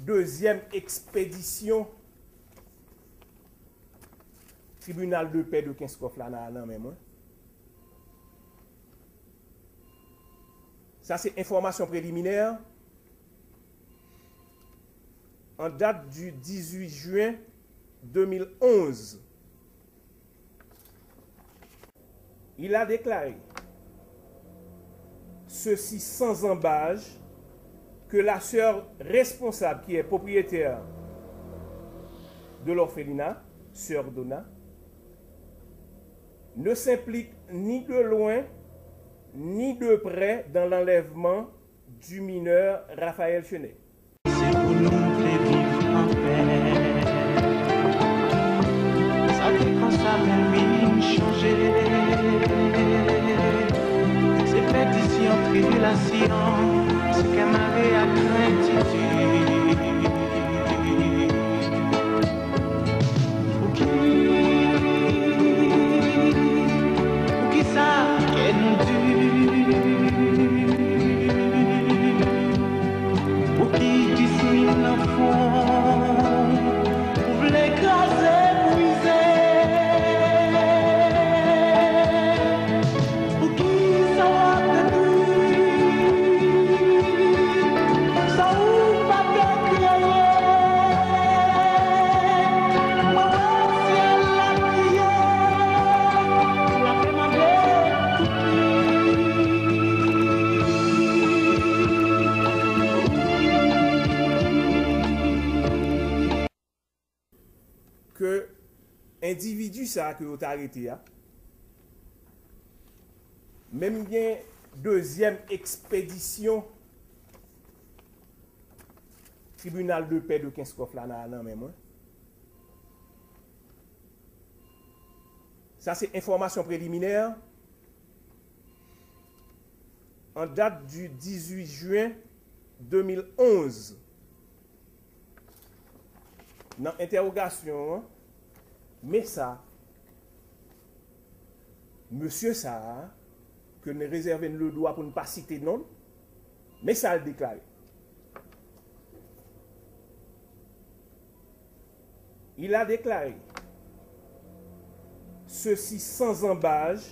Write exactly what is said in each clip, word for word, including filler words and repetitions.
Dezyèm ekspedisyon tribinal de pè de Kenskòf la nan, nan men mwen. Sa se enfòmasyon preliminè an dat di dizuit jen de mil onz. Il a déclaré ceci sans ambages que la sœur responsable qui est propriétaire de l'orphelinat, sœur Donna, ne s'implique ni de loin ni de près dans l'enlèvement du mineur Raphaël Chenet. Se pou nou te viv anpè. Sa te konsa, men vin chanje. Se pèdisyon, tribilasyon, se kè mare ak grentitid. Pouki, poukisa kè nou di? Pouki dismin nan fwon ou vle kraze, brize? Poukisa w ap detwi sa ou pa te kreye? Mwen wè syèl la kriye, l ap mande pouki. Ke endividi sa a ke yo t arete a, menm gen dezyèm ekspedisyon tribinal de pè de Kenskòf la nan, nan men mwen. Sa se enfòmasyon preliminè an dat di dizuit jen de mil onz. Nan entèwogasyon an, men sa, mesye sa a, ke n rezève n le dwa pou n pa site non l, men sa l deklare. Il a déclaré ceci sans ambages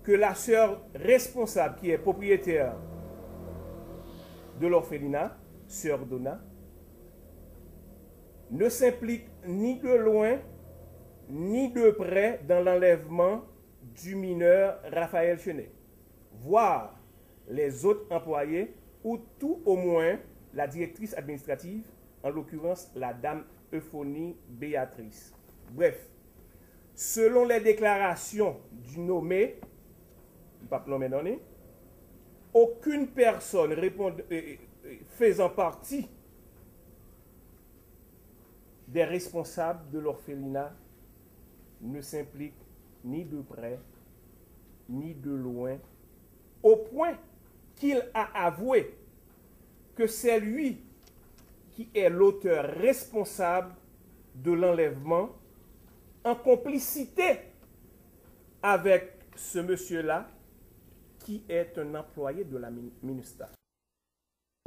que la sœur responsable qui est propriétaire de l'orphelinat, sœur Donna, ne s'implique ni de loin ni de près dans l'enlèvement du mineur Raphaël Chenet, voire les autres employés ou tout au moins la directrice administrative, en l'occurrence la dame Euphonie Béatrice. Bref, selon les déclarations du nommé, m p ap nonmen non li, aucune personne répond, euh, euh, faisant partie des responsables de l'orphelinat ne s'implique ni de près ni de loin, au point qu'il a avoué que c'est lui qui est l'auteur responsable de l'enlèvement en complicité avec ce monsieur-là qui est un employé de la min-, MINUSTAH.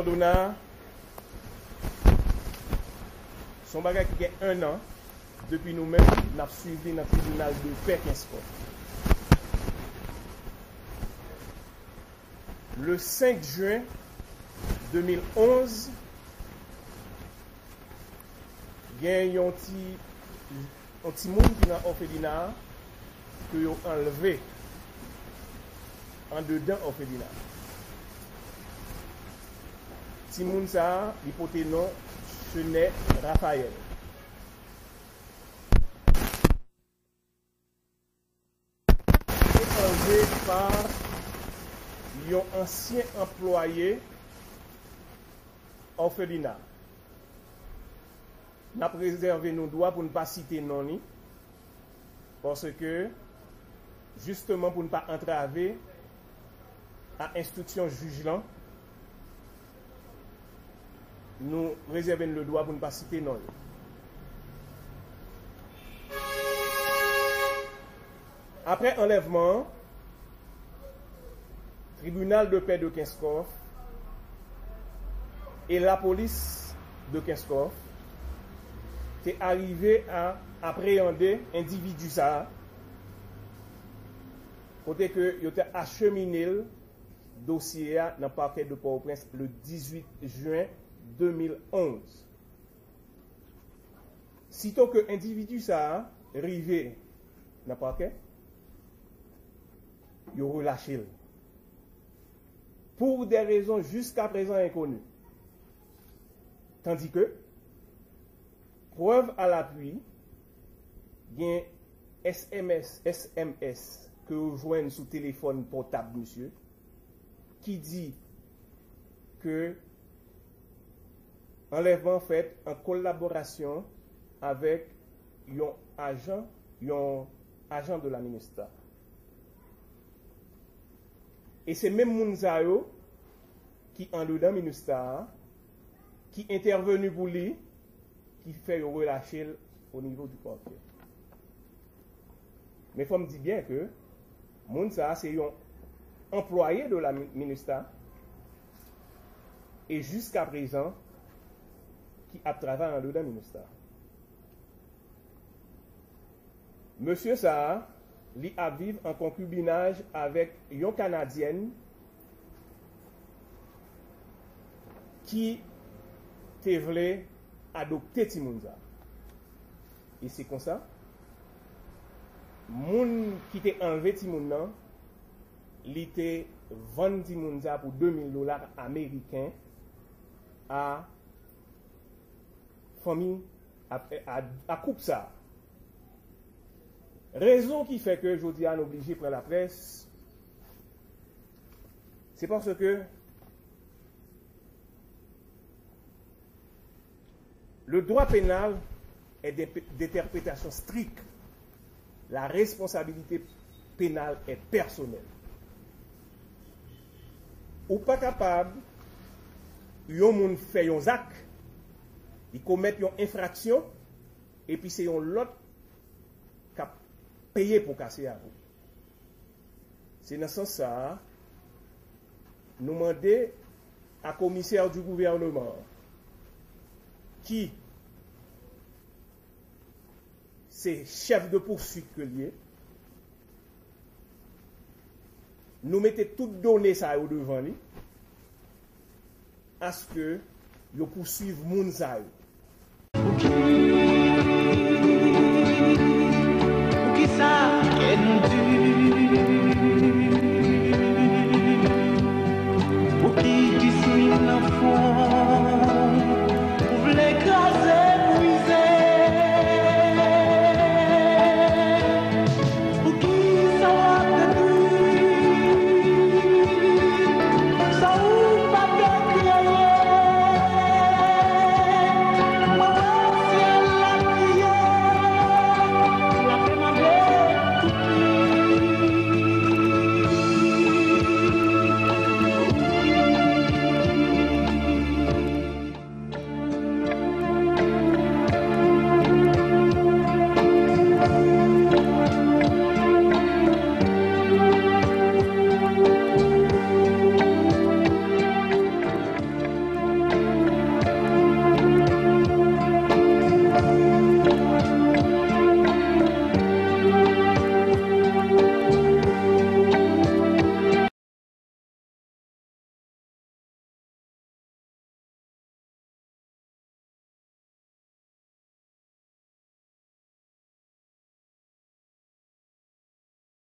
Dona, se yon bagay ki gen enn an depi nou menm n ap swiv li nan tribinal de pè Kenskòf. Le senk jen de mil onz, gen yon ti, yon timoun ki nan òfelina a, ke yo anlve andedan òfelina. Timoun sa a, li pote non Chenet Raphaël. Li anlve pa yon ansyen anplwaye òfelina. N ap rezève nou dwa pou n pa site non li, paske, jisteman, pou n pa antrave a enstriksyon jij lan, nou rezève n le dwa pou n pa site non yo. Apre anlèvman an, tribinal de pè de Kenskòf e lapolis de Kenskòf te arive a apreyande endividi sa a, kote ke yo te achemine l dosye a nan pakè de Pòtoprens le dizuit jen de mil onz. Sito ke endividi sa a rive nan pakè, yo relache l. Pour des raisons jusqu'à présent inconnues. Tandis que, preuve à l'appui, gen S M S, S M S ke yo jwenn sou telefòn pòtab misye, ki di ke anlèvman fèt an kolaborasyon avèk yon ajan, yon ajan de la MINUSTAH. E se menm moun sa yo ki andedan MINUSTAH a, ki entèveni pou li, ki fè yo relache l o nivo di pakè. Men fò m di byen ke moun sa a se yon anplwaye de la MINUSTAH e jiska prezan ki ap travay andedan MINUSTAH. Mesye sa a, li ap viv an konkibinaj avèk yon Kanadyèn ki te vle adopte timoun sa a. E se konsa, moun ki te anlve timoun nan, li te vann timoun sa a pou de mil dola ameriken a fanmi, a, a, a koup sa a. Rezon ki fè ke jodi a n oblije pran laprès, se paske le droit pénal est d'in-, d'interprétation stricte. La responsabilité pénale est personnelle. Ou pa kapab, yon moun fè yon zak, li komèt yon enfraksyon, epi se yon lòt k ap peye po kase a pou. Se nan sans sa a, nou mande a komisè di gouvènman ki se chèf de pouswit ke l ye, nou mete tout done sa yo devan li, aske yo pouswiv moun sa yo.